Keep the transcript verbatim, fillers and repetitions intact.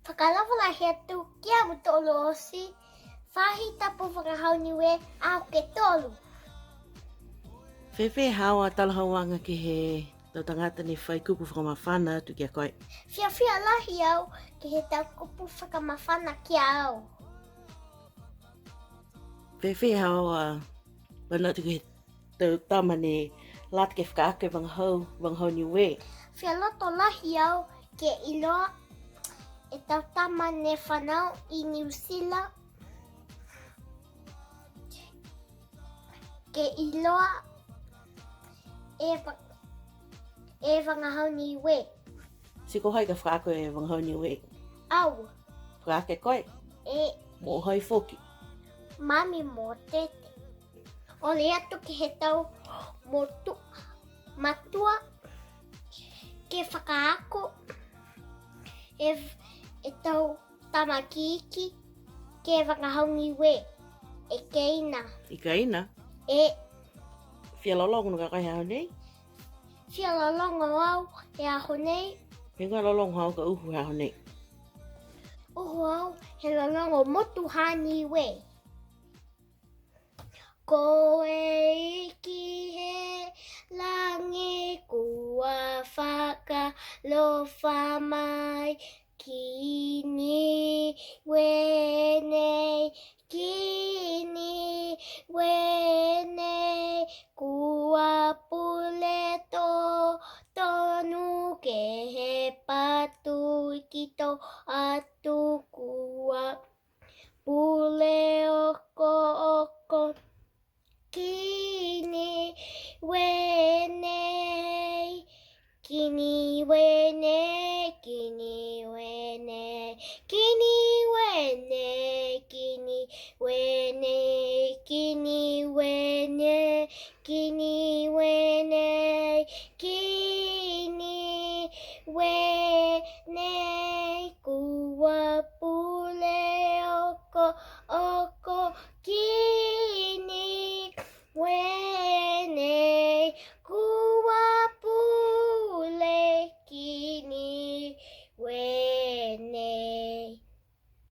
Fakaalofa lahi atu ki a mutolu oti, faahi tapu vagahau Niue, aho ke tolu. Fēfē haau a talahauaga ke he tau tagata ne fai kupu fakamafana atu ki a koe? Fiafia lahi au ke he tau kupu fakamafana ki a au. Fēfē haau a manatu ke he tau tama ne lata ke fakaako e vagahau, vagahau Niue? Fia loto lahi au ke iloa e tau tama ne fanau i New Zealand, ke iloa e va-, e vagahau Niue. Ti ko hai ka fakaako e vagahau Niue? Au. Fakaako e koe? E. Mo hai foki? Mami mo tete. Ole atu ke he tau motu-, matua ke fakaako e, e tau tama ikiiki ke vagahau Niue. E keina. I keina? E. Fia lologo nō ka koe he aho nei? Fia lologo au he aho nei. He ko e lologo haau ka uhu he aho nei? Uhu au he lologo motu ha Niue. Ko e Iki he lagi kua fakaalofa mai ki Niue nei, ki Niue nei, kua pule totonu ke he patu iki to atu kua pule okooko. Ki Niue nei, ki Niue nei, ki Niue nei, ki Niue nei, ki Niue nei, ki Niue nei, ki Niue